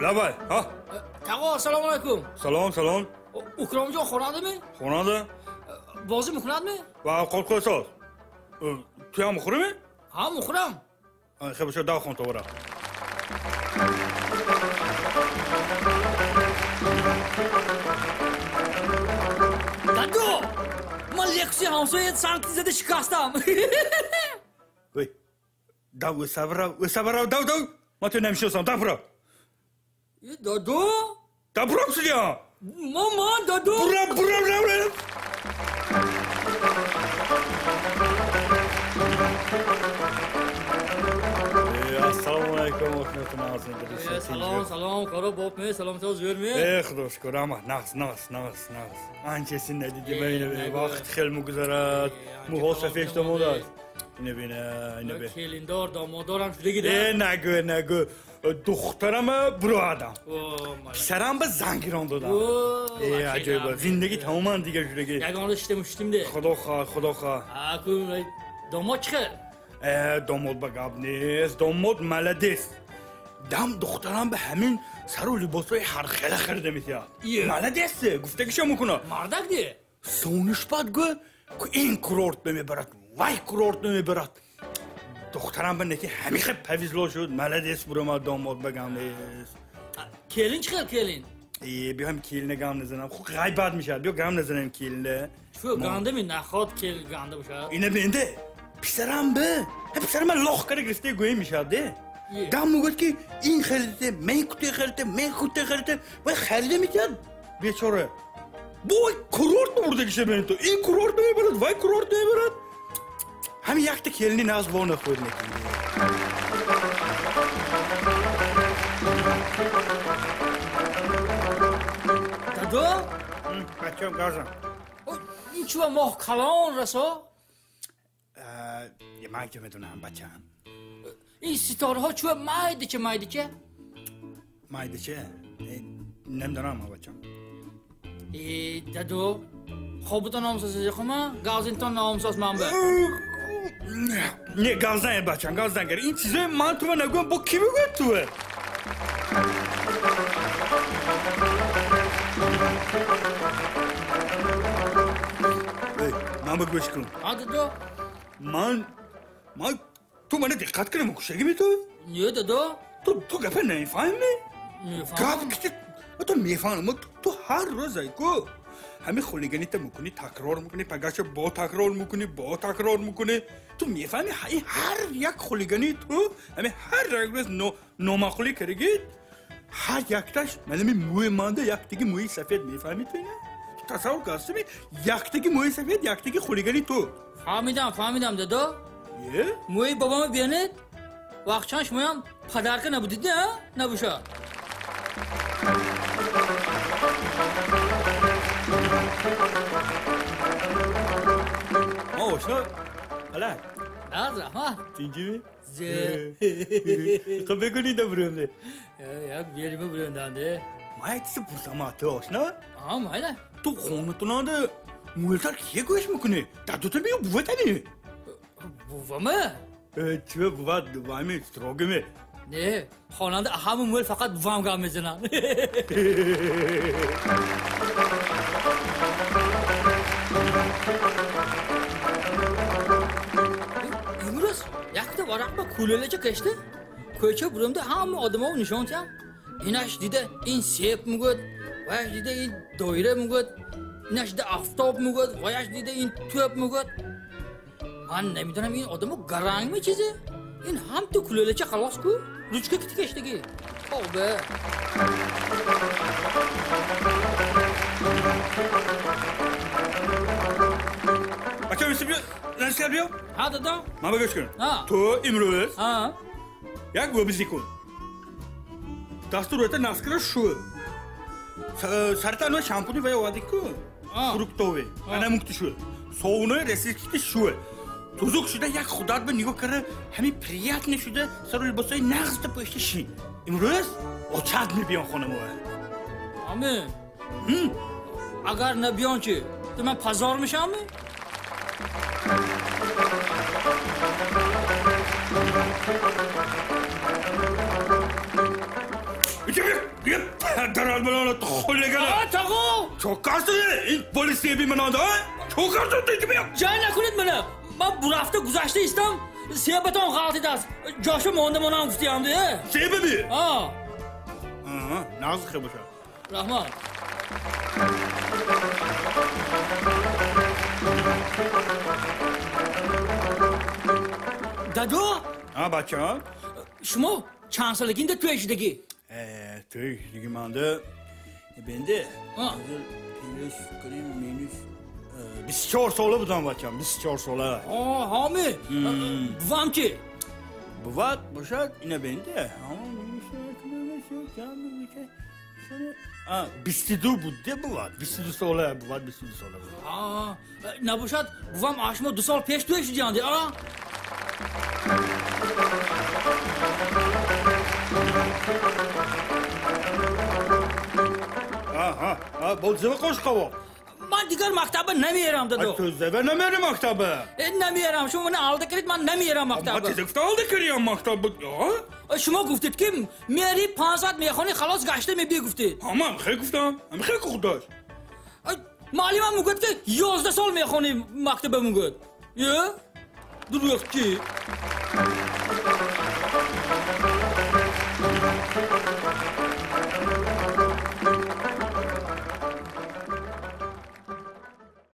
Лабай, ҳа? Тағо, ассалому алайкум. Салом, салом. Укромҷон хонадами? Хонада. Бозӣ мекунадми? Ва қорқоисоз. Ту ҳам мухӯрӣ? Ҳа, мухӯрам. Хеб шо дав хон то бара. Дадо, ман Лексуси ҳамсоя санкти зада шикастам. Ой, дав сабра, сабра, дав, дав. Ман ту намешиносам, дав бира. Дадо? Дав бирам судя. Мама, дадо. Бира, бира, бира, бира. Ассалому алайкум, ошнотун азин. Салом, салом, коро боб ме, салом то зӯр ме? Худо шукр, ама нағз, нағз, нағз, нағз. Анча син надидим, ина вақт хел мегузарад, мӯҳо сафед шуда мондааст. Ина бина, ина бин. Келиндор, домодорам шудагида. Нагӯ, нагӯ. Духтарама бироадам. Писарам ба зан гирон додам. Аҷоиб, зиндагӣ тамоман дигар шудагӣ. Ягон рӯз шитем шитим де. Худо хоҳад, худо хоҳад. Аку домод чӣ хел? Домод ба гап нест, домод молодец. Дам духтарам ба ҳамин сару либосҳои ҳархела харида метиҳад. Молодец, гуфтагиша мекунад. Мардак де? Сонишбад гӯ, ку ин курорт мебарад, вай курорт мебарад. Духтарам ба неки ҳамин хел повезло шуд, молодец буромад, домод ба гап нест. Келин чӣ хел келин? Биё ҳам келина гап назанам, хуб ғайбат мешавад, биё гап назанем келина. Чӯ гандами наход кел ганда бошад? Ина бинде. Писарам бе, писарам лох карда гирифта гӯем мешавад де. Дам мегӯяд ки ин харидате, мен куте харидате, мен куте харидате, вай харида метиҳад бечора. Бо курорт бурдагиша бин ту. Ин курорт мебарад, вай курорт мебарад. Ҳамин якта келини нағз во нахӯрд мекунӣ. Дадо? Бачам газам. Ин чува моҳ калон расо? Ман ки медонам, бачам. Ин ситораҳо чува майдича, майдича? Майдича? Намедонам, бачам. Дадо, хобутон номсоз хума, газинтон номсоз ман ба. Не, газ нагир, бачам, газ нагир. Ин чизои ман тува нагӯям, бо кӣ бигӯяд тува? Ман ба гӯш кун. Ҳа, дадо? Ман ту мана диққат кунам, кушагими ту? Не, дадо. Ту гапа намефаҳмӣ? Гап ки ту мефаҳмам, ту ҳар рӯз айку ҳамин хулиганита мекунӣ, такрор мекунӣ, пагаша бо такрор мекунӣ, бо такрор мекунӣ. Ту мефаҳмӣ ҳар як хулигании ту, ҳамин ҳар як рӯз номаъқулӣ кардагӣ, ҳар якташ манами мӯи манда яктаги мӯи сафед, мефаҳмӣ ту ина? Ту тасаввур кардастими яктаги мӯи сафед, яктаги хулигании ту. Фаҳмидам, фаҳмидам, дадо. Мӯи бобамо бинед, вақтчанд шумоям падарка набудид, а? Набошад. Ошно, ала. Нағз, раҳмат. Тинҷими? Хуб бигӯ да бурёнде. Як берима бурёнданде. Ман як чизе пурсам аз ту, ошно? Ҳа, майла. Ту хонатонанда мӯлтар кие гӯш мекунӣ? Дадото меё буватами? Буваме? Чӣ буват, вами строгими? Не, хонанда ҳама мӯл фақат бувам гап мезанад. Имрӯз якта варақ ба кӯлелача кашта, кӯча буромда ҳама одамо нишон тиҳам. Инаш дида ин сеп мегӯяд, ваяш дида ин доира мегӯяд, инаш дида афтоб мегӯяд, ваяш дида ин тӯб мегӯяд. Ман намедонам ин одамо гарангми чизе? Ин ҳам ту кӯлелача халос ку, ручка кити каштагӣ. Тавба. Бача, мисли биё, наздикар биё. Ҳа, дадо? Ман ба гӯш кун. Ҳа. Ту имрӯз Ҳа. як гӯбизӣ кун. Дасту рӯята наскара шу. Сарта ано шампуни вай овардӣ ку? Фруктовый. Ана мукти шу. Совунои ресикти шу. Тузук шуда як худат ба нигоҳ карда, ҳамин приятне шуда, сару либосҳои нағзта пӯшта шин. Имрӯз очад мебиён хонамова. Ами? Агар набиён чӣ? Ту ман пазор мешавам? Иҷа биё! Дарал мана хулигана. Тағо! Чо кард ин боли себи мана, чо кард ту бия? Ҷай накунед мана. Ман бурафта гузашта истам, себатон ғалтидааст. Ҷоша монда монам гуфтиям де. Себи би? А. Аҳа, нағз хел боша. Раҳмат. Дадо? А, бача? Шумо чанд солагинда тӯй шудагӣ? Тӯй шудагӣ манда бенде. Плюс кунем минус 24 сола будам, бачам, 24 сола. Ҳоми. Бувам чи? Буват бошад, ина бенде. 22 буд де буват, 22 сола буват, 22 сола буд. Набошад, бувам аз шумо 2 сол пеш тӯй шудиянде, а? Бо зива қошқаво? Ман дигар мактаба намерам, дадо. Ту зива намери мактаба? Намерам. Шумо мана алда кардед, ман намерам мактаба. Ман тез гуфта алда кардиям мактаба. Шумо гуфтед, ки мери 5 соат мехонӣ, халос, гашта мебиё гуфтед. Ҳа, ман хел гуфтам. Ҳам хел худаш. Муаллимам мегӯяд, ки 11 сол мехонӣ мактаба мегӯяд. Е? Дурӯғ чи?